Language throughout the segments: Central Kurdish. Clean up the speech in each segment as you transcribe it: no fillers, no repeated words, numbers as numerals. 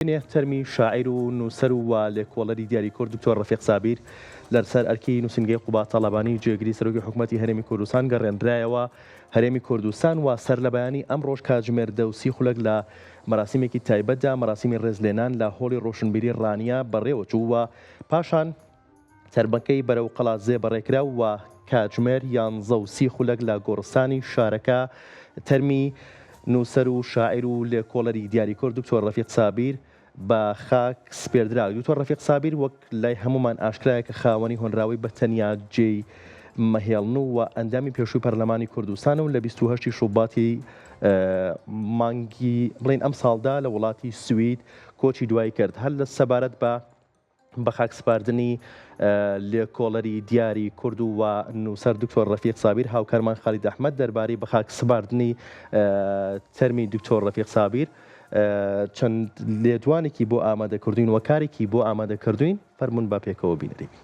دوێنێ تەرمی شاعیر و نووسەر و لێکۆڵەری دیاری کورد دکتۆر ڕەفیق سابیر لەسەر ئەرکی نووسینگەی قوباد تاڵەبانی جێگری سەرۆکی حکومەتی هەرێمی کوردستان گەڕێنرایەوە هەرێمی کوردستان و سەرلەبەیانی ئەمڕۆش کاتژمێر دە و سی خولەک لە مەراسیمێکی تایبەتدا مەراسیمی ڕێزلێنان لە هۆڵی ڕۆشنبیری ڕانیە بەڕێوەچوو و پاشان تەرمەکەی بەرەو قەڵادزێ بەڕێکرا و کاتژمێر یانزە و سی خولەک لە گۆڕستانی شارەکە تەرمی نووسەر و شاعیر و لێکۆڵەری دیاری کورد دکتۆر ڕەفیق سابیر بە خاک سپێردرا. دکتۆر ڕەفیق سابیر وەک لای هەموومان ئاشکرایە کە خاوەنی هۆنراوەی بە تەنیا جێی مەهێڵن و ئەندامی پێشووی پەرلەمانی کوردستانە و لە 28 شوباتی مانگی بڵێین ئەمساڵدا لە وڵاتی سوید کۆچی دوایی کرد. هەر لە سەبارەت بە بەخاکسپاردنی لێکۆڵەری دیاری کورد و نووسەر دکتۆر ڕەفیق سابیر هاوکارمان خالید ئەحمەد دەربارەی بەخاکسپاردنی تەرمی دکتۆر ڕەفیق سابیر چەند لێدوانێکی بۆ ئامادەکردوین و کارێکی بۆ ئامادەکردوین فەرمونون با پێکەوە بینەری بین.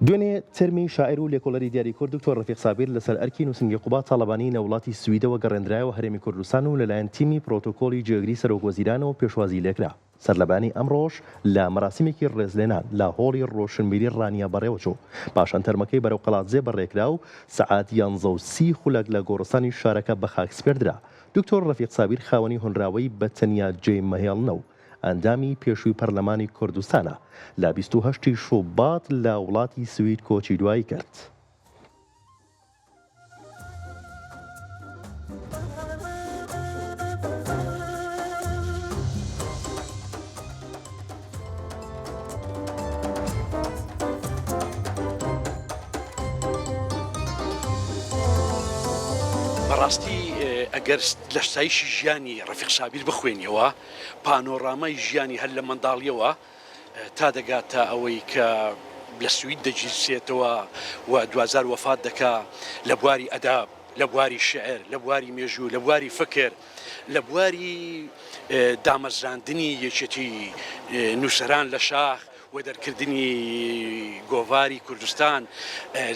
دوێنێ تەرمی شاعیر و لێکۆڵەری دیاری کورد دکتۆر ڕەفیق سابیر لەسەر ئەرکی نووسینگەی قوباد تاڵەبانی لە وڵاتی سویدەوە گەڕێندرایەوە هەرێمی کوردستان و لەلایەن تیمی پرۆتۆکۆلی جێگری سەرۆک وەزیرانەوە پێشوازی لێکرا. سەرلەبەیانی ئەمڕۆش لە مەراسیمێکی ڕێزلێنان لە هۆڵی ڕۆشنبیری ڕانیە بەڕێوەچوو، پاشان تەرمەکەی بەرەو قەڵادزێ بەڕێکرا و سەعات یانزە و سی خولەک لە گۆڕستانی شارەکە بەخاک سپێردرا. دکتۆر ڕەفیق سابیر خاوەنی هۆنراوەی بە تەنیا جێی مەهێڵنە و ئەندامی پێشووی پەرلەمانی کوردستانە، لە 28 ی شوبات لە وڵاتی سوید کۆچی دوایی کرد. بەڕاستی ئەگەر لە ستایشی ژیانی ڕەفیق سابیر بخوێنیەوە پانۆڕامای ژیانی هەر لە منداڵیەوە تا دەگاتە ئەوەی کە لە سوید دەگیرسێتەوە و دواجار وەفات دەکا، لە بواری ئەداب، لە بواری شیعر، لە بواری مێژوو، لە بواری فکر، لە بواری دامەزراندنی یەکێتی نووسەران لە شاخ و دەرکردنی گۆڤاری کوردستان،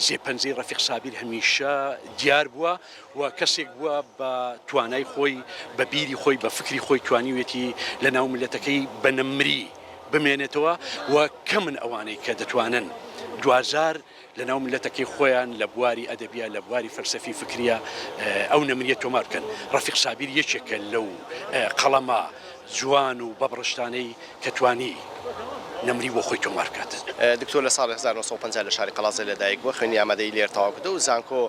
جێپەنجەی ڕەفیق سابیر هەمیشە دیار بووە و کەسێک بووە بە توانای خۆی، بە بیری خۆی، بە فکری خۆی توانیویەتی لە ناو میللەتەکەی بە نەمری بمێنێتەوە و کەمن ئەوانەی کە دەتوانن دواجار لە ناو میللەتەکەی خۆیان لە بواری ئەدەبیا، لە بواری فەلسەفی فکرییا ئەو نەمرییە تۆمار بکەن. ڕەفیق سابیر یەکێکە لەو قەڵەمە جوان و بەبڕشتانەی کە توانی نەمری بۆ خۆی تۆمار بکات. دکتۆر لە ساڵی 1950 لە شاری قەڵادزێ لەدایک بووە، خوێندنی ئامادەیی لێر تەواو کردووە و زانکۆ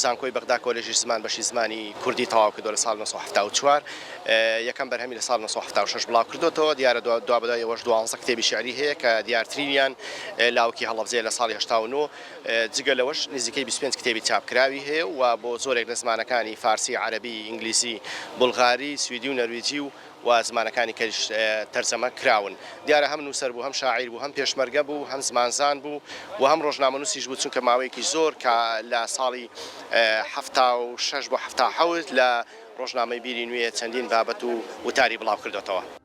زانکۆی بەغدا کۆلێژی زمان بەشی زمانی کوردی تەواو کردووە لە ساڵی 1974 یەکەم بەرهەمی لە ساڵی 1976 بڵاو کردۆتەوە دیارە دوابەدوای ئەوەش دوانزە کتێبی شیعری هەیە کە دیارترینیان لاوکی هەڵەبجەیە لە ساڵی 89 جگە لەوەش نزیکەی 25 کتێبی چاپکراوی هەیە و بۆ زۆرێک لە زمانەکانی فارسی عەرەبی ئینگلیزی بولغاری سویدی و نەرویجی و و زمانەکانی کەش تەرجەمە کراون. دیارە هەم نووسەر بوو، هەم شاعیر بوو، هەم پێشمەرگە بوو، هەم زمانزان بوو و هەم ڕۆژنامەنووسیش بوو، چونکە ماوەیەکی زۆر کە لە ساڵی 76 بۆ 77 لە ڕۆژنامەی بیری نوێ چەندین بابەت و وتاری بڵاو کردۆتەوە.